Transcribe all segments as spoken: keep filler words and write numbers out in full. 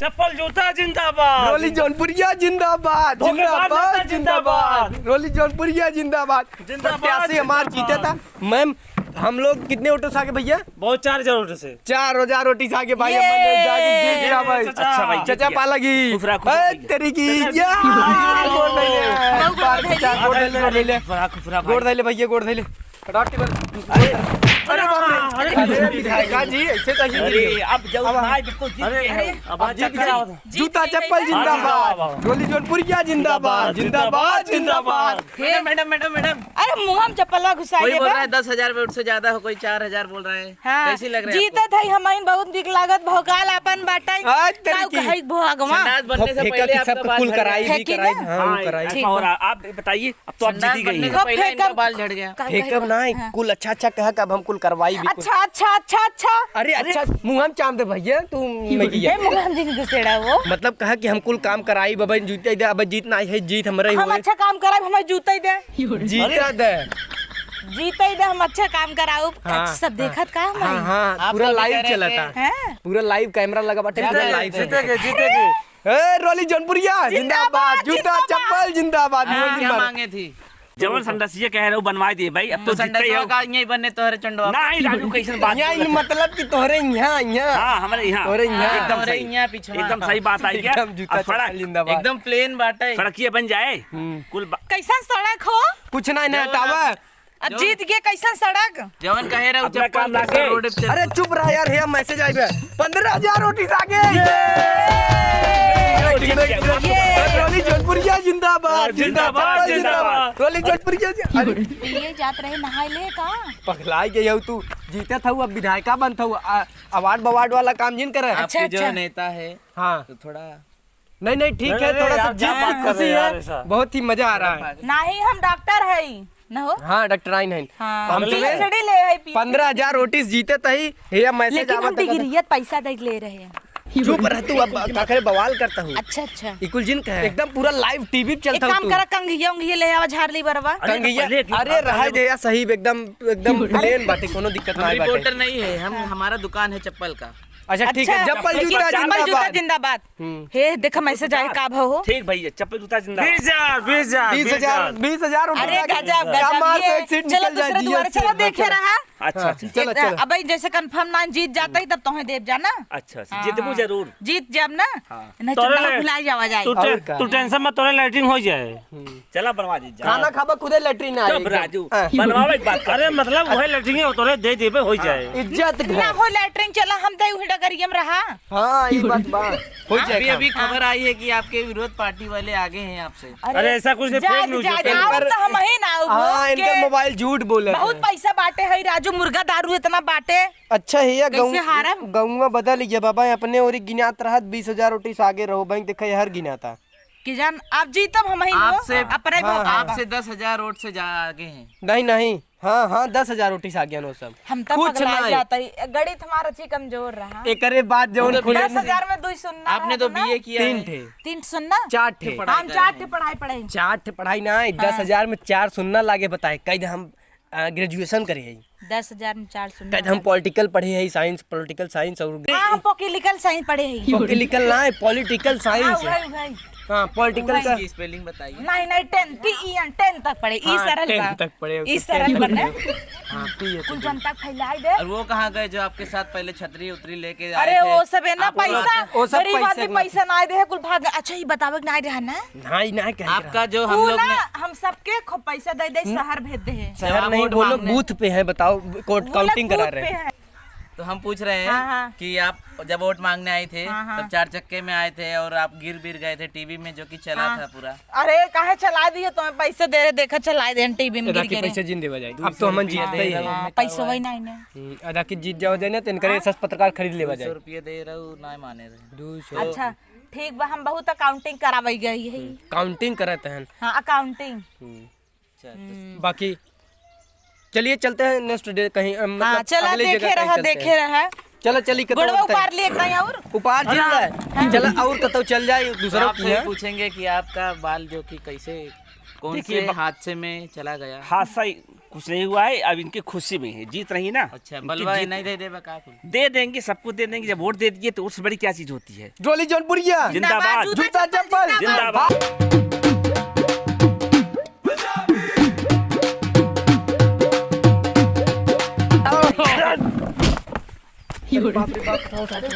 चप्पल जूता जिंदाबाद। रोली जौनपुरिया जिंदाबाद, धोखेबाज जिंदाबाद, नेता जिंदाबाद। जिंदाबाद। रोली जौनपुरिया जिंदाबाद। जिंदाबाद, प्रत्याशी हमार जिंदाबाद। जीते था। मैम, हम लोग कितने वोटों से आगे भैया? बहुत, चार हजार वोटों से। चार हजार वोटों से आगे भाई, ये। हमने जाके जीत गया भाई। अच्छा भाई, जीत चाचा गया। पाला की। खुश रहा, खुश रहा ए, भैया। तेरी की। चाचा, या, गोड़ धइले। गोड़ धइले। गोड़ धइले, गोड़ धइले। खुश रहा, खुश रहा भाई। गोड़ धइले भैया, गोड़ धइले। फटाक से। अरे, अरे बाप रे। अरे, अरे, विधायका जी, ऐसे तो ऐसे अरे, नहीं। अब जब अब भाई बिल्कुल जीत अरे, गए हैं। अब अब जीत चक्कर गए। आवत है। जूता चप्पल जिंदाबाद। जिंदाबाद। रोली जौनपुरिया जिंदाबाद, जिंदाबाद, जिंदाबाद। हे। Madam, madam, madam, madam. अरे, मुंह में चप्पल घुसा कोई बोल रहा है दस हजार वोट से ज्यादा हो, कोई चार हजार बोल रहा है। हाँ। कैसी लग रही है जीतत है, हमइन बहुत नीक लागत, भौकाल आपन बाटे। आज तेरी ताऊ की। कहे भगवान। संडास बनने से फेंका पहले कि आपका सब बाल कुल झड़ कराई गया। भी फेंकी कराई, ना? हाँ, हाँ, कराई। ऐसा हो रहा। आप बताइए, अब तो आप संडास जीती गई बनने हैं। से पहले फेंकब, इनका बाल झड़ गया। फेंकब ना, हाँ। कुल अच्छा अच्छा कहा कि अब हम कुल करवाई भी कुछ। अच्छा, अच्छा, अच्छा, अच्छा। अरे, अच्छा, मुंह हम चाम दे भैया, तू मैं किया। ए, मुंह हम जिन घुसेड़ा वो। मतलब कहा कि हम कुल काम कराई, बाबा जीते दे, अब जीत ना आई है, जीत हमरे हम हुए। अच्छा काम कराई, हमें जूते दे। जीता दे। जीते दे, हम अच्छा काम कराऊ। हाँ, अच्छा, सब हाँ। देखत का हम हाँ, आई? हाँ, आप पूरा तो भी live कह रहे चला थे। था। हैं? पूरा live camera लगा बाटे, पूरा जीतेगे, live से जीतेगे, देखा। जीतेगे। ए, रोली जौनपुरिया, जिंदाबाद, जिंदाबाद, जूता जिंदाबाद। चप्पल, जिंदाबाद, हाँ, मोदी क्या मार। मांगे थी? जवन संडासिया कह रहे हो, बनवा दिए भाई, अब तो तो जीतते ही संडासवा हो। का यहीं बने तोहरे चंडवा। नहीं, राजू, कैसन बात यहाँ बोलत इन है? मतलब कि तोहरे यहाँ, यहाँ। हाँ, हमारे यहाँ। तोहरे यहाँ। हाँ, एकदम तोहरे सही। यहाँ पीछे एकदम सही बात आई क्या? एकदम जूता अब सड़क। चप्पल जिंदाबाद। एकदम plain बाटे। सड़किया बन जाए। हम्म। कुल बा- कैसन सड़क हो? कुछ नहीं, नहीं जवन हटावा। अब जो जीत गए, कैसन सड़क? जवन कहे रहे, अपना चप्पल काम लाके। रोड पे चल। अरे चुप रहा यार, हे message आइबे। पन्द्रह हजार वोट इस आगे। ये। ये। रोली जौनपुरिया जिंदाबाद, जिंदाबाद, जिंदाबाद, जिंदाबाद। जिंदाबाद। रोली जौनपुरिया जि-, अरे। ये जात रहे नहाए ले का? पगलाई गई हो तू, जीते था अब विधायका बनत हो, आ, award बवार्ड वाला काम जिन करे। अच्छा, आपके जो अच्छा। नेता है, हाँ। तो थोड़ा नहीं, नहीं, ठीक है, नहीं, थोड़ा सा यार, क्या जीत की बात कर खुशी रहे हैं यार, है, ऐसा? बहुत ही मजा आ रहा है। नहीं, हम डॉक्टर है, न हो? हाँ, डॉक्टर आइन है। हाँ, हम तुम्हें पीएचडी ले है, पीएचडी। पन्द्रह हजार वोट इस जीते तही, हे message लेकिन हम आवत है। डिग्री है, पैसा दे के ले रहे हैं। चुप रह तू, अब का करे बवाल करता हूँ। अच्छा, अच्छा। इकुल जिन कहे, एकदम पूरा live टीवी पे एक चलता हूँ काम तू। करा, कंघिया उंघिया ले आवा, झाड़ ली बरवा। अरे, कंघिया, पहले एक अरे, बात रहा बताओ। दे यार, सही एकदम, एकदम plain बाटे, कोनो दिक्कत हम नहीं बाटे। Reporter नहीं है, हम, हाँ। हमारा दुकान है चप्पल का। अच्छा, ठीक है, अच्छा, चप्पल जूता चप्पल जूता जिंदाबाद। जिंदाबाद। हम्म। हे, देखा message आए का भाव हो? ठीक भैया, चप्पल जूता जिंदाबाद। बीस हजार, बीस हजार, बीस हजार, बीस हजार। बीस हजार रुपया अरे, के गजब, क्या गजब, मार से ये एक सीट चलो निकल जाए, दूसरे दुआरे, जियो चलो, से देखे बचो। रहा। अच्छा, हाँ, अच्छा। चलो, चलो। अब जैसे confirm ना जीत जाता ही, तब तोहे देब जाना। अच्छा, अच्छा, हाँ, जीतबू हाँ। जरूर। जीत जाब ना, हाँ। नहीं तो तोरे ना ले-, भुला जावा जाए। तू और टे-, का? तू tension मत, तोरे लैट्रिन हो जाए। हम्म। चला बनवा दीजिए। खाना खाबा खुदे लैट्रिन ना चुप आए। राजू, हाँ। बनवावे की बात कर। अरे मतलब वही लैट्रिन है, तोरे दे देबे हो जाए। इज्जत ना घर। हो लैट्रिन, चला हम दे उही डगरिया में रहा। हाँ, ये बात बा। हो जाए अभी, काम। अभी खबर आई है कि आपके विरोध पार्टी वाले आगे हैं आपसे। अरे, अरे, ऐसा कुछ नहीं, जा, fake news जा, होता है। जाओ इनकर, तो हम ही ना आऊ, हाँ, इनकर के मोबाइल झूठ बोले बहुत हैं। पैसा बाटे है, राजू, मुर्गा दारू इतना बाटे। अच्छा, हिया कैसे गौं-, हारब? गौंवा बदल गया बाबा, अपने ओरी गिनात रहत बीस हजार वोट से आगे रहो, बैंक देखा हर गिनाता। कि जान, आप जीतब हम ही हो, आपसे, अपने हाँ, भोकाल हाँ। बा। आपसे दस हजार वोट से जा आगे हैं। नहीं, नहीं, हाँ, हाँ, दस हजार वोट से आगे हैं वो सब। हम तब कुछ पगला नहीं। जाता ही, गणित हमारा अच्छी कमजोर रहा। एकरे बाद जौन मतलब खुले दस हजार में दुई सुन्ना आपने तो रहा ना? बीए किया तीन है। ठे। तीन सुन्ना? चार ठे। पढ़ाई हम कर चार रहे ठे हैं। पढ़ाई पढ़ाई। चार ठे पढ़ाई ना, हाँ। दस हजार में चार सुन्ना लागे बताए, कह दे हम, आ, graduation करे हई। दस हजार में चार सुन्ना कह दे हम लागे। Political पढ़े हई, science, political science और हाँ, हम political science पढ़े हई। Political ना है, political science हाँ, है। वही, वही। हाँ, political वही। का इसकी spelling बताइए। नहीं, नहीं, ten, P E N, ten तक पढ़े, ई हाँ, सरल ten बा। तक पढ़े, ई तो सरल ten बा तक ना। पढ़े। हाँ, पी है कुल तो। जनता के फैलाए दे। और वो कहाँ गए जो आपके साथ पहले छतरी उतरी लेके आए अरे थे? वो सब है ना, आप लोग पैसा, वो सब गरीब पैसे आदमी ना। पैसा ना दे है, कुल भाग। अच्छा, ये बतावे के ना रहा ना? ना, ये ना कहे आपका रहा। जो हम वो लोग ना, ने हम सबके खूब पैसा दे दे, हम्म। शहर भेज दे है। शहर जहाँ नहीं, वोट वो लोग मांगने। बूथ पे है, बताओ, कोट वो लोग काउंटिंग करा बूथ रहे पे हैं। है। तो हम पूछ रहे हैं हाँ, हाँ। कि आप जब वोट मांगने आए थे, हाँ, हाँ। तब चार चक्के में आए थे और आप गिर बिर गए थे, टीवी में जो कि चला हाँ। था पूरा। अरे, काहे चला दिए? तुम्हें पैसे दे रहे, देखा, चला दे, टीवी में गिर गए। पैसे जिन देवा जाए। अब तो हमन जीतते ही हैं। हाँ, पैसा वही नहीं ने। हम्म, अदा की जीत जाओ जाए ना, तो इनकरे हाँ। सस पत्रकार खरीद लेवा जाए। दो सौ रुपये दे रहे हो, ना माने रहे। दो सौ। अच्छा, ठीक बा, हम बहुत accounting करावे गई है। हम्म, counting करत हैं। हाँ, accounting। हम्म। अच्छा, तो हम्म। बाकी चलिए चलते हैं next day कहीं, अ, मतलब हाँ, चला, अगली जगह देखे कहीं रहा, चलते देखे हैं। रहा। चलो, चलिए, कतौ गोड़वा उतर। उपार लिए कहीं और? उपार जिन हाँ। ले। हाँ। चला, और कतौ चल जाए, तो दूसरा आपसे की है। पूछेंगे कि आपका बाल जो कि कैसे, कौन देखिए, से बा- हादसे में चला गया? हादसा ही, कुछ नहीं हुआ है, अब इनकी खुशी में है, जीत रही ना। अच्छा, इनकी बलवा जीत नहीं दे देबा का कुल? दे देंगे, सबको दे देंगे। जब वोट दे दिए तो वोट से बड़ी क्या चीज होती है? डोली जौनपुरिया जिंदाबाद। जूता चप्पल जिंदाबाद।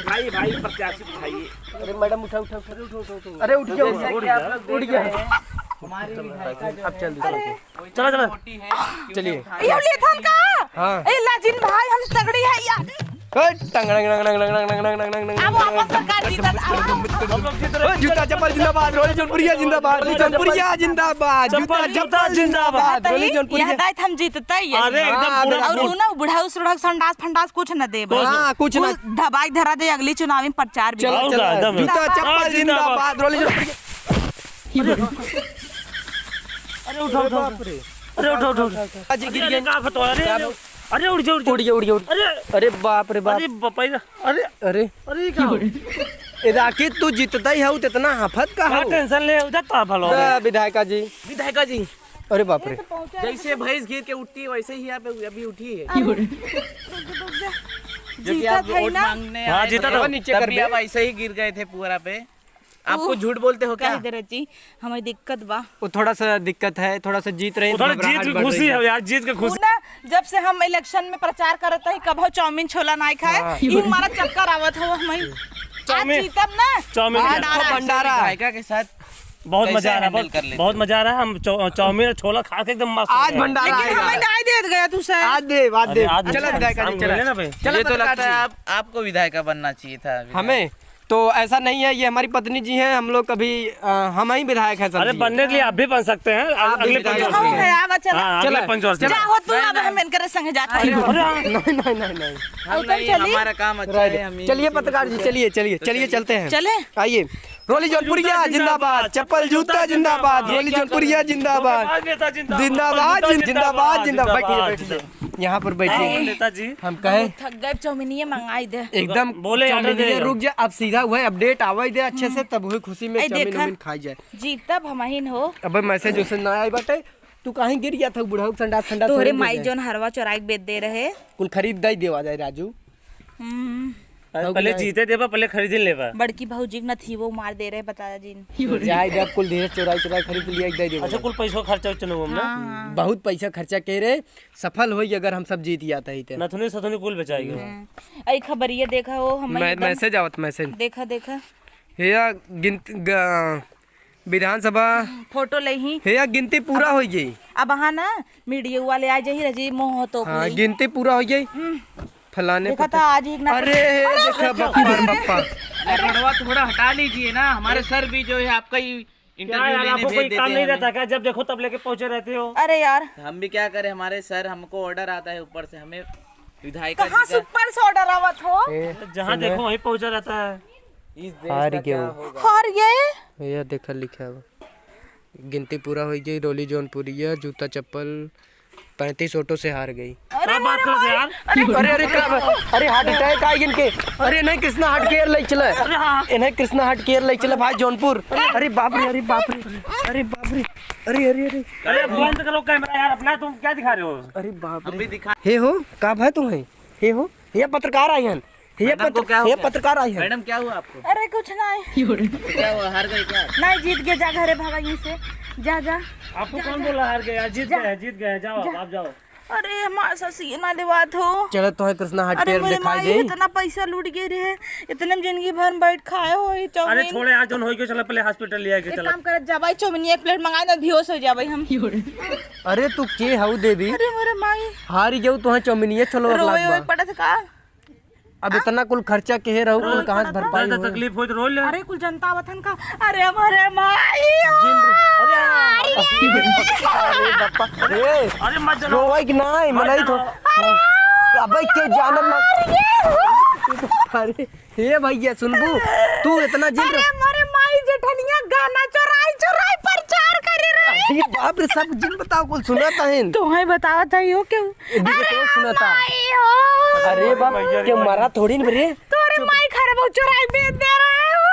भाई, भाई, प्रत्याशी उठाइए। अरे मैडम, उठा, उठा, उठा। अरे उठ गया, उठ गया, उठ गया। अब चल दो। चला, चला। चलिए। यो लेथन का? हाँ। ए लाजिन भाई, हम तगड़ी है यार। ए, टंग, टंग, टंग। अब अपन सरकार जीतत, अब। ए, जूता चप्पल जिंदाबाद, रोली जौनपुरिया जिंदाबाद, रोली जौनपुरिया जिंदाबाद, जूता चप्पल जिंदाबाद, रोली जौनपुरिया। यह दायित्व हम जीतते ही है। अरे, एकदम हाँ, पूरा और सुनो, बुढ़ऊ सुढ़ऊ संडास फंडास कुछ न देबा। हाँ, कुछ ना। कुल दबाई धरा दे, अगली चुनावी में प्रचार भी। चलो, और चलो। का, एकदम। जूता चप्पल हाँ, जिंदाबाद। जिंदाबाद, रोली जौनपुरिया। अरे उठो, उठो। अरे उठो, उठो, उठो। अजी गिर अरे, गए। का फतवा? अरे, अरे, अरे, उठ जा, उठ जा। उठ गया, उठ गया, उठ गया। अरे, अरे बाप रे बाप। अरे बाप रे, अरे। अरे, अरे, का हो? ए, राखी, तू जीतता ही हऊ, तो इतना हाफत का का हऊ? Tension ले, उधर तो भलो। ए, विधायका जी। विधायका जी। अरे बाप रे। जैसे भैंस गिर के उठती है, वैसे ही आप अभी उठी है। अरे, रुक जा, रुक जा। जो कि जीतत आप है वोट ना? मांगने हाँ, आए जीता थे, था। नीचे तब कर भी दे। आप ऐसे ही गिर गए थे पुअरा पे। आपको ओह, झूठ बोलते हो क्या? कह दे रहे जी, हमें दिक्कत बा। वो थोड़ा सा दिक्कत है, थोड़ा सा जीत रहे हैं, वो थोड़ा घबराहट जीत की बढ़ रही खुशी है। है यार, जीत की खुशी। वो ना, जब से हम election में प्रचार करत हई, कबहू चाउमीन छोला नाई खाए, हाँ। ई हमारा चक्कर आवत हो, हम ही आज चाउमीन, जीतब ना, चाउमीन आज खाए। भंडारा। विधायका के साथ बहुत कैसे मजा आ रहा है, handle बहुत, कर लेते बहुत हो? मजा आ रहा है। हम चौ-, चाउमीन और छोला खा के एकदम मस्त हो आज गए। भंडारा लेकिन आएगा। हमें नाई देत गया तू सर। आज दे, आज अरे दे। आज चला शाम विधायका जी, को चला। मिले ना भाई। चला ये तो पत्रकार लगता है जी। आप, आपको विधायका बनना चाहिए था, विधायक। हमें? तो ऐसा नहीं है, ये हमारी पत्नी जी हैं, हम लोग कभी, अ, हम ही विधायक हैं अरे, समझिए। बनने के लिए आप भी बन सकते हैं, अग-, आप भी अगले विधायक पंचवर्ष हो में। सकते हैं। हाँ, अगले चला, पंचवर्ष में। चला। चाहो तू अब हम इनकरे संग जात हई। अरे, हाँ। नहीं, नहीं, नहीं, नहीं। हम नहीं, चली। हमारा काम अच्छा है, हम चलिए पत्रकार जी, चलिए, चलिए, तो चलिए, चलते हैं। चले? आइए। रोली जौनपुरिया जिंदाबाद, चप्पल जूता जिंदाबाद, रोली जौनपुरिया जिंदाबाद। जिंदाबाद, जिंदाबाद, जिंदाबाद। बैठिए, बैठिए। यहाँ पर बैठिए। नेताजी। हम कहे थक गए, चाउमीनिया मंगाई दे। एकदम बोले, order चाउमीनिया दे। रुक जा, अब सीधा वही update आवे दे अच्छे से, तब वही खुशी में ए, चाउमीन देखा। उमीन खाई जाए। जीतब हमहिन हो। अबे message उसे ना आई बाटे, तू काहे गिर गया था बुढ़ऊ संडास फंडास तोहरे माई जौन हरवा चोराई के बेच दे रहे। कुल खरीद दे देवा जाए राजू। हम्म। अरे, पहले जीते देबा, पहले खरीद लेबा। बड़की भौजी के नथीवो मार दे रहे, बता जिन। जाए दे, अब कुल धीरे चोराई चोराई खरीद लिया, दे देबा। अच्छा, कुल पैसो खर्चा उर्चा न हो ना? हाँ, हाँ। बहुत पैसा खर्चा के रे, सफल होई अगर हम सब जीत जाता ही ते। नथुनी सथुनी कुल बेचाई गयो। हम्म। आई खबरिया देखा हो, हम मैं, एकदम message आवत, message। देखा, देखा। हे या गिनती, ग-, विधानसभा फोटो ले ही। हे या गिनती पूरा अब, हो गई। अब हाँ ना, मीडिया वाले आ जाही रजी मोह तो हाँ, कोई। गिनती पूरा हो गई। हम्म। फलाने देखा पे था आज ही एक ना अरे, अरे, देखा बप्पा रे बप्पा। ये बड़वा थोड़ा हटा लीजिए ना, हमारे सर भी जो है आपका ही क्या interview यार, लेने आपको भेज कोई देते काम नहीं हैं रहता हमें। क्या? जब देखो तब लेके पहुंचे रहते हो। अरे यार। हम भी क्या करें, हमारे सर हमको order आता है ऊपर से, हमें विधायका कहाँ जी से का ऊपर से order आवत हो? ए, जहाँ सुनो। देखो वहीं पहुंचा रहता है। इस देश हार का गया क्या वो। होगा? हार गए? ये देखा लिखा है। गिनती पूरा हो गई, रोली जौनपुरिया, जूता चप्पल, पैंतीस वोटों से हार गई। अरे क्या बात मेरे करते भाई। यार? अरे, अरे, अरे, क्या बात? अरे, heart attack आ गया इनके। अरे, नहीं, कृष्णा heart care ले चला। अरे हाँ। इन्हें कृष्णा heart care ले चला भाई जौनपुर। अरे बाप रे, अरे बाप रे, अरे बाप रे, अरे, अरे, अरे। अरे बंद करो camera यार अपना, तुम क्या दिखा रहे हो? अरे बाप रे। हम भी दिखा हे हो, का भाई तुम है? हे हो, ये पत्रकार आए हैं। ये मैडम को पत्र-, क्या हो ये गया? पत्रकार आई है। मैडम, क्या हुआ आपको? अरे, कुछ नहीं। तो क्या हुआ, हार गए क्या? नहीं, जीत गए, जा घरे भागा यहीं से। जा, जा। आपको जा, कौन जा। बोला हार गए? आज जीत जा। गए, जीत गए, जाओ, जा। आप जाओ। अरे, हमारे साथ ये ना लेवात हो। चलो, तो है कृष्णा heart care दिखाई दे। इतना पैसा लूट गए रे, इतने में जिंदगी भर में बैठ खाए हो ये अरे, चाउमीन। छोड़े यार, जौन होई के चला, पहले hospital ले आके एक चला। काम करत जा भाई, चाउमीन एक plate मंगा दे, बेहोश हो जा भाई हम। अरे, तू के हऊ देवी? अरे, मोरे माई। हारी गऊ, तो है चाउमीन ये चलो, रोए, रोए पड़त का? अब इतना कुल खर्चा केहे रहू, कुल कहाँ से भरपाई होई? तकलीफ होई तो रो ले। अरे कुल जनता वतन का, अरे हमारे माई हो। जिन-, अरे, अरे बापा, ए, अरे मत जलाओ। रोवे कि नहीं, मत मनाई तो। जलाओ। अबे के जानम ना। अरे, हे भैया सुनबू, तू इतना जिन अरे हमारे माई जेठनिया गाना चोराई चोराई प्रचार करे रहे। अरे बाप रे, सब जिन बताओ, कुल सुनत हइन। तोहे बतावत हई हो क्यों? ए, दीदी, अरे कौन सुना था? माई हो। अरे बाप, भैया रे, के मरा थोड़ी न रे। तोरे माई खरबो चोराई बेच दे रहे हो।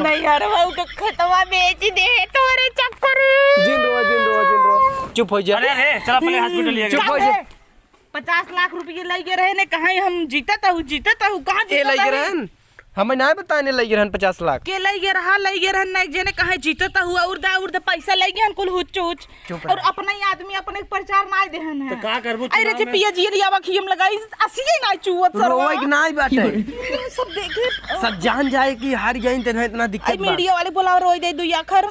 नहीं यार, वो के खेतवा बेच दे तोरे चक्कर में। जिन रो, जिन रो, जिन रो। चुप हो जा। अरे, अरे, चला पहले hospital ले चुप हो जा। पचास लाख रुपये लइ गए रहे ने, कहाँ हम जीतत हूँ, जीतत हूँ, कहाँ ए जीतत लइ गए हूँ? रहन? हमें ना बताए ने लइ गए रहन पचास लाख। के लइ गए रहा, लइ गए रहन ना, एक जने कहाँ जीतत हूँ, उर्दा, उर्दा पैसा लइ गए हन कुल हुच्च हुच्च। चुप और रह। अपना ही आदमी अपने के प्रचार ना देहन है। तो का करबू अरे चुनाव रे में? पिया जी, लिया वखी हम लगाई, असिए ना चुअत सरवा। रोए के ना बाटे। सब देखे। सब जान जाए कि हार गए, तेरे इतना दिक्कत आई बा। मीडिया वाले बोलाओ, रोई दे दुई आखर।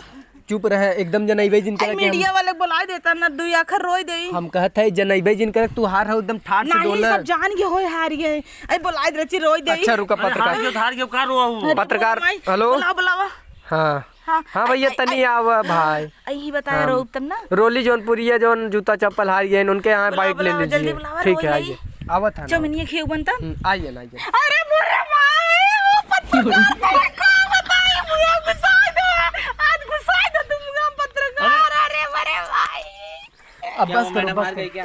चुप रहे, एकदम जनइबे जिन आई करे कि हम मीडिया वाले बोलाए देता ना, दुई आखर रोई देई। हम कहत है जनइबे जिन करे, तू हार हो एकदम ठाट से नहीं, डोला। सब जान गए होए हार गए। आई बोलाए दे रची रोई देई। अच्छा रुका अरे पत्रकार। हार गयो, हार गयो, का रोआ हूँ? अरे पत्रकार, माई, हेलो। बुलाओ, बुलावा। हाँ। हाँ, हाँ भैया, आई, तनी आई, आवा भाई। आई ही बताया हाँ। रहो तब ना। रोली जौनपुरिया जौन जूता चप्पल हार गए, उनके यहाँ बुलाओ, बाइट ले बुलाओ, लीजिए। जल्दी बुलावा, ठीक रोई है, नहीं। आइए। आवत है ना। चौमिनिया खियो बनता? हम्म, आइए ना, आइए। अरे मोरे माई, वो पत्रकार, का बताई, मुझे गुस्सा आ गया। आज गुस्सा आ गया तुम लोग पत्रकार, अरे। अरे मोरे माई। अब क्या बस वो करो, मैडम बस हार गई करो। क्या?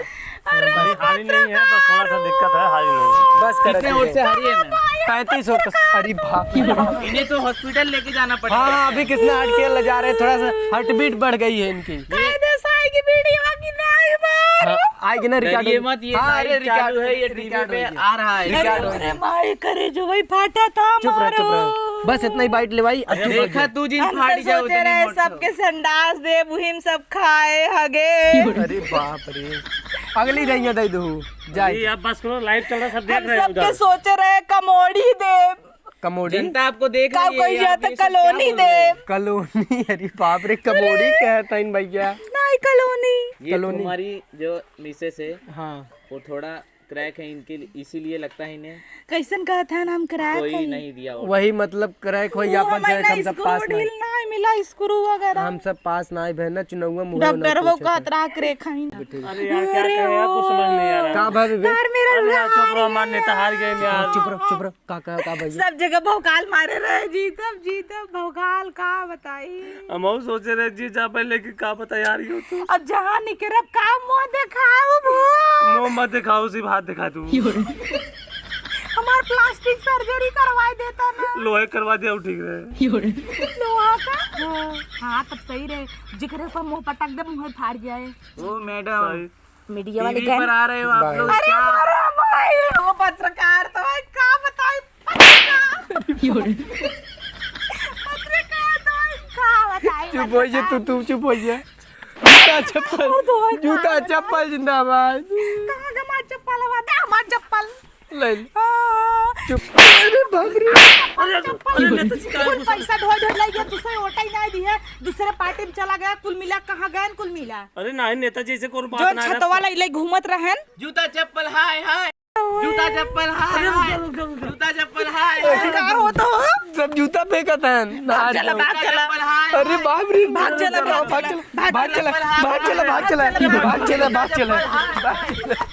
अरे भाई, हारी नहीं है, बस थोड़ा सा दिक्कत है, हारी नहीं। बस करो, कितने वोट से हारी है मैम? पैंतीस वोट से। अरे बाप रे। इन्हें तो हॉस्पिटल लेके जाना पड़ेगा। हाँ, हाँ, अभी किसने हार्ट के लगा रहे, थोड़ा सा हार्ट बीट बढ़ गई है इनकी। कायदे से आएगी वीडियो की नहीं बात। हाँ, आएगी ना, रिकॉर्ड डरिए होगी। मत, ये हाँ, लाइव अरे, रिकॉर्ड चालू है, ये रिकॉर्ड टीवी पे होगी। आ रहा है। रिकॉर्ड अरे, होगी। अरे माई, करे जो वही फाटा था चुप रह, चुप रह। मारो। बस इतना ही बाइट लेवाई, अब चुप हो देखा जा। तू जिन हम फाड़ी तो जाओ सोचे उतनी रहे मोट सबके संडास दे, बुहिम सब खाए हगे। अरे बाप रे, अगली रहिया दे दो, जाए। अरे, आप बस करो, लाइव चल रहा, सब देख हम रहे हैं सबके उधर। सोचे रहे कमोड़ी दे। कमोड़ी? जनता आपको देख का रही है, कोई आप जाता ये सब क्या कॉलोनी बोल रहे दे। हैं? कॉलोनी? अरे बाप रे, कमोड़ी कहता इन भैया। नहीं, कॉलोनी। ये कॉलोनी। तुम्हारी जो मिसेस है, हाँ। वो थोड़ा क्रैक है इनके लिए, इसीलिए लगता है इन्हें कैसन कहत हन हम क्रैक कोई हई? नहीं दिया order। वही मतलब क्रैक हो वो या अपन हमें से ना हम सब स्क्रू पास ढील नहीं। ना मिला, स्क्रू वगैरह। हम सब पास ना भे ना चुनौआ मुहे ना डॉक्टर वो पूछे कहत थे। रहा क्रैक हई। अरे यार, क्या अरे कहे यार, कुछ समझ नहीं आ रहा है। का भाभी बे? यार मेरा अरे यार, चुप रहो, राम। मान्यता हार गए यार। चुप रहो, चुप रहो। का, का, का भैया? सब जगह भौकाल मारे रहे, जीतब, जीतब, भौकाल का बताई। हमहू सोचे रहे जीत जाबे, लेकिन का पता यार, यो तो। अब जहाँ निकरब का मुँह देखाऊ भूत? मुँह मत दिखाओ, सिर्फ हाथ दिखा तू। हमार प्लास्टिक सर्जरी करवाई देता ना। लोहे करवा दिया, वो ठीक रहे। लोहा का? हाँ। हाँ, तब सही रहे। जिकरे पर मुँह पटक दे, मुँह फाड़ जाए। ओ मैडम, सही। मीडिया वाले टीवी गए। पर आ रहे हो आप लोग अरे क्या? अरे भाई, वो पत्रकार तो भाई का बताई, पत्रकार। पत्रकार तो भाई का बताई, चुप हो जा, पत्रकार। तू, तू चुप हो जा। जूता चप्पल, और तो भाई जूता का चप्पल जिंदाबाद। कहाँ का हमार चप्पल हुआ? दे हमार चप्पल। ले ले। हाँ। चुप। अरे बाप रे। अरे, चप्पल। अरे, नेता जी, का कुल गुस्सा? पैसा ढोई ढोई लइ गया, दूसरे ओटा ही नहीं दी है, दूसरे पार्टी में चला गया, कुल मिला कहाँ गए, कुल मिला। अरे नहीं, नेताजी से कौन बात जो ना है। छतवा लइ लइ घूमत रहन। जूता चप्पल हाय हाय। जूता चप्पल हाय अरे, रुक हाय। जा, रुक जा, रुक जा। जूता चप्पल हाय हाय। का होत हो? सब जूता फेंकत हैं। भाग चला, भाग चला। अरे बाप रे। भाग चला, भाग चला, भाग चला, भाग चला, भाग चला, भाग चला, भाग चला।